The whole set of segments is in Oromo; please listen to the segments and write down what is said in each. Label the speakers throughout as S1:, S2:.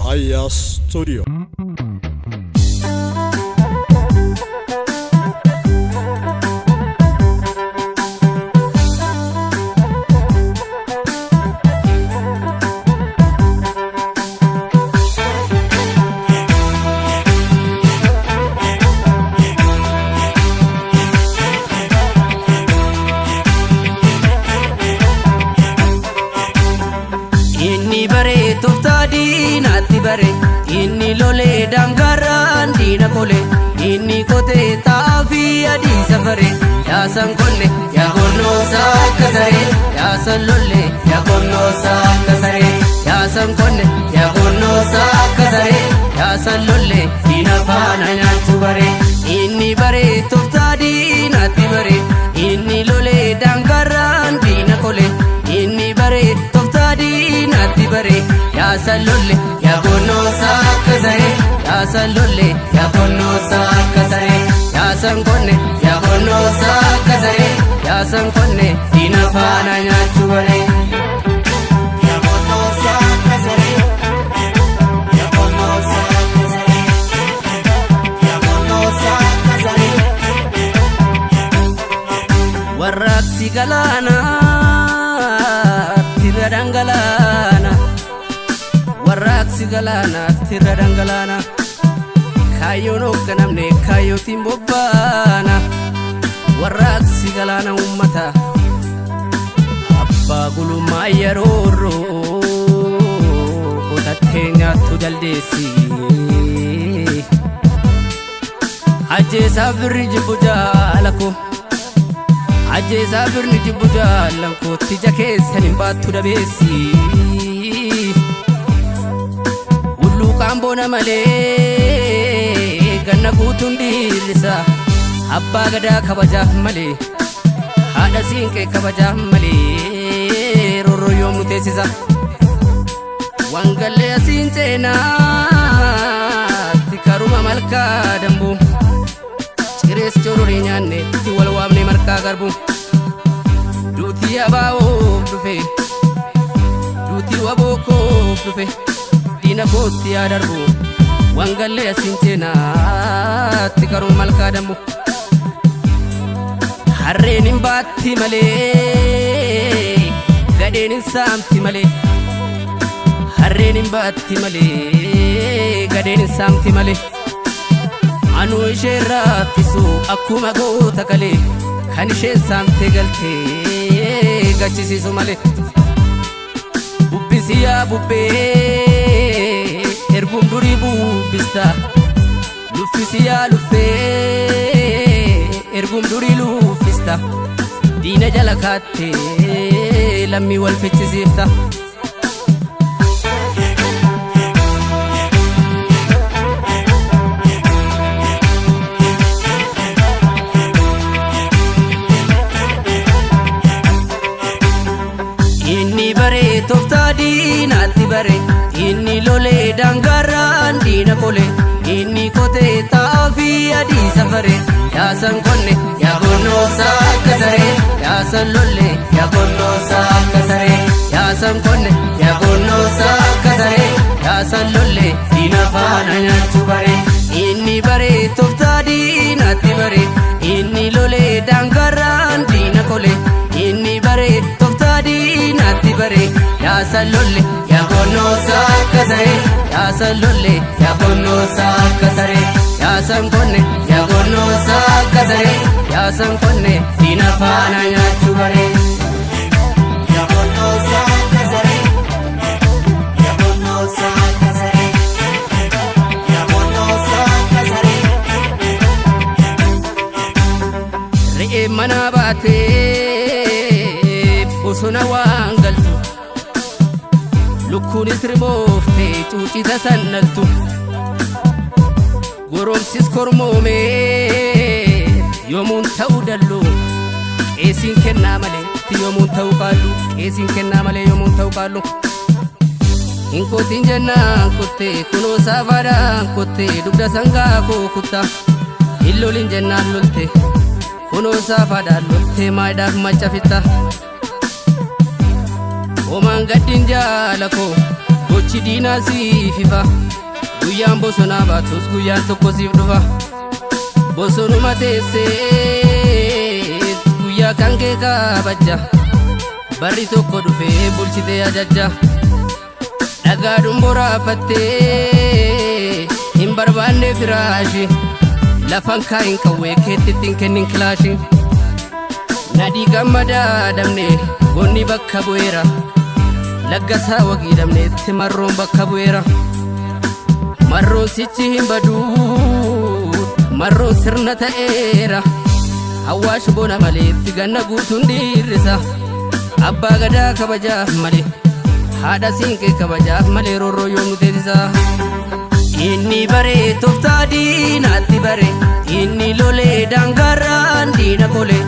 S1: Aya Studio.
S2: Inni bare tooftaa diinaatti bare, inni lolee daangarraan diina kole, inni qotee xaafii adii safare. Yaasan konne yaa gonnoosaa akka saree, yaasan lolle yaa gonnoosaa akka saree, yaasan konne yaa gonnoosaa akka saree, yaasan lolle diina faana nyaachuu bare. Inni bare tooftaa diinaatti bare, inni lolee daangarraan diina kole, inni bare tooftaa diinaatti bare, yaasan lolle yaa gonnoosaa akka saree, yaasan lolle yaa gonnoosaa akka saree, yaasan konne yaa gonnoosaa akka saree, yaasan konne diina faana nyaachuu bare. Warraaqsi galaanaa tirra dhangalaana. Warraaqsi galaanaa tirra dhangalaana. Kaayyoon hoogganamne kaayyootiin bobbaana. Warraaqsi galaana uummata. Abbaa gulummaa yeroorroo qotattee nyaattu jaldeessi. Ajjeesaa firri jibbu jaala koo. Ajjeesaa firni jibbu jaalan kootti ija keessan hin baattu dabeessi. Hulluuqaan boona malee ganna guutuun dhiirrisa. Abbaa gadaa kabajaaf malee, haadha siinqee kabajaaf malee, roorroo yoom nu teessisa. Wangallee asiin ceenaatti karuma malkaa dambuu. Cirees cororii nyaanne itti wal waamne marqaa garbu. Duutii abaa'oof dhufe, duutii wabookoof dhufe, diina kootti yaa darbu. Wangallee asiin ceenaatti karuma malkaa dambu. Harreen hin baatti malee, gadheen hin saamti malee. Harreen hin baatti malee, gadheen hin saamti malee. Anuu ishee raaffisu akkuma goota kalee, kan isheen saamtee galtee gachisiisu malee. Bubbisi yaa bubbee, erguun durii bubbista. Luffisi yaa luffee, erguun durii luffista. Diina jala kaattee lammii wal fichisiifta. Inni bare tooftaa diinaatti bare, inni lolee daangarraan diina kole, inni qotee xaafii adii safare, yaasan konne yaa gonnoosaa akka saree, yaasan lolle yaa gonnoosaa akka saree, yaasan konne yaa gonnoosaa akka saree, yaasan lolle diina faana nyaachuu bare. Inni bare tooftaa diinaatti bare, inni lolee daangarraan diina kole, inni bare tooftaa diinaatti bare, yaasan lolle yaa gonnoosaa akka saree, yaasan lolle yaa gonnoosaa akka saree, yaasan konne yaa gonnoosaa akka saree, yaasan konne diina faana nyaachuu bare. Re'ee mana baatee bosona waan galtu, lukkuunis rimooftee cuucita sannaltu, goromsis kormoomee yoomuun ta'uu dallu, qeesiin kennaa malee yoomuun ta'uu qaallu, qeesiin kennaa malee yoomuun ta'uu qaallu. Hin qotiin jennaan kottee, kunoo saafaadhaan kottee dugda sangaa koo kuttaa. Hin lolin jennaan lolte, kunoo saafaadhaan loltee maayidhaaf macha fitta. Homaan gaddiin jaala koo, Gochi diinaa siif ifa. Guyyaan bosonaa baatus guyyaan tokko siif dhufa. Bosonuma teessee guyyaa kan kee kabajja. Barri tokko dhufee bulchitee ajajja. Dhagaa dhumboraafattee hin barbaanne firaashi. Lafan kaayin qawwee keetti ittiin kennin kilaashi. Nadhii gammadaa dhabne gonni bakka bu'eera. Laggasaa wagii dhabneetti marroon bakka bu'eera. Marroon sichi hin baduu, marroon sirna ta'eera. Awwaash bona maleetti ganna guutuun dhiirrisa. Abbaa gadaa kabajaaf malee, haadha siinqee kabajaaf malee roorroo yoom nu teessisa. Inni baree tooftaa diinaatti bare, inni lolee daangaarraan diina kole,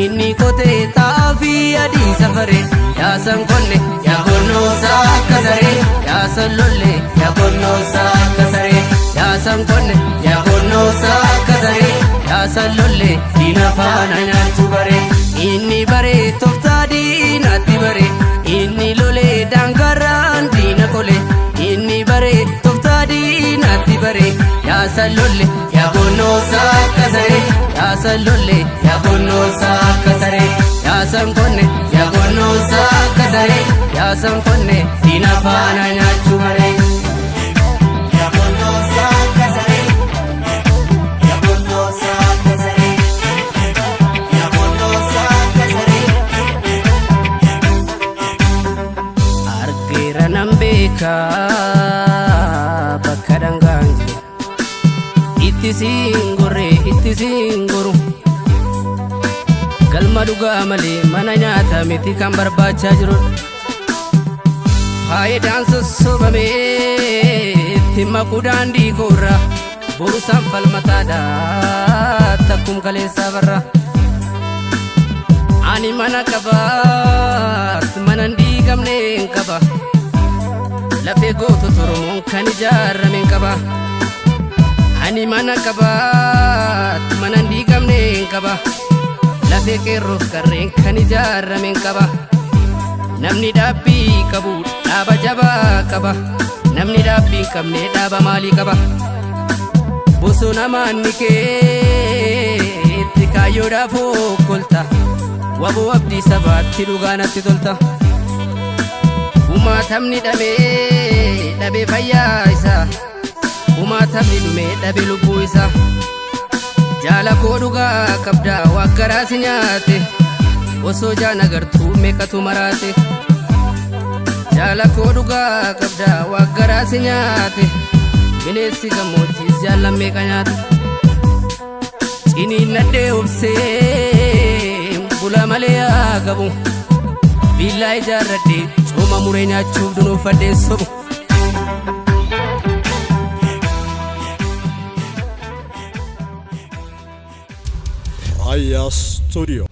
S2: inni qotee xaafii adii safare. Yaasan qonne yaa gonnoosaa akka saree, yaasan lolle yaa gonnoosaa akka saree, yaasan qonne yaa gonnoosaa akka saree, yaasan lolle diina faana nyaachuu bare. Inni baree tooftaa diinaatti bare, inni lolee daangaarraan diina kole, inni baree tooftaa diinaatti bare, yaasan lolle yaa gonnoosaa akka saree, yaasan lolle yaa gonnoosaa akka saree, yaasan qonne yaa gonnoosaa akka saree, yaasan qonne diina faana nyaachuu bare.
S1: Yaa gonnoosaa akka saree. Yaa gonnoosaa akka saree. Yaa gonnoosaa akka saree.
S2: Argeera nan beekaa bakka dhangaan jiru. Itti siin gorree itti siin goru. Galma dhugaa malee mana nyaata miti kan barbaachaa jiru. Faayidaan sossobamee itti maquu daandii koorra. Borusaan falmataadha takkum kaleessaa barra. Ani mana qabaat mana hin diigamne hin qaba. Lafee gootota Oromoon kan ijaarame hin qaba. Ani mana qabaat mana hin diigamne hin qaba. Lafee qeerroof qarreen kan ijaarame hin qaba. Namni dhaabbii qabu dhaaba jabaa qaba. Namni dhaabbii hin qabne dhaaba maalii qaba? Bosona manni keetti kaayyoodhaaf okkolta. Waboo abdii sabaatti dhugaa natti tolta. Kumaatamni dhamee dhabee fayyaa isaa. Kumaatamni dhumee dhabe lubbuu isaa. Jaala koo dhugaa qabdaa waan garaa si nyaate. Osoo jaan agartuu meeqatu maraate. Jaala koo dhugaa qabdaa waan garaa si nyaate. Bineensi gammoojjiis jaallan meeqa nyaate. Ciniin nadhee obsee bula malee haa qabu. Viillaa ijaarradhee cooma muree nyaachuuf dunuunfadheen sobu.
S3: Raayyaa Studio.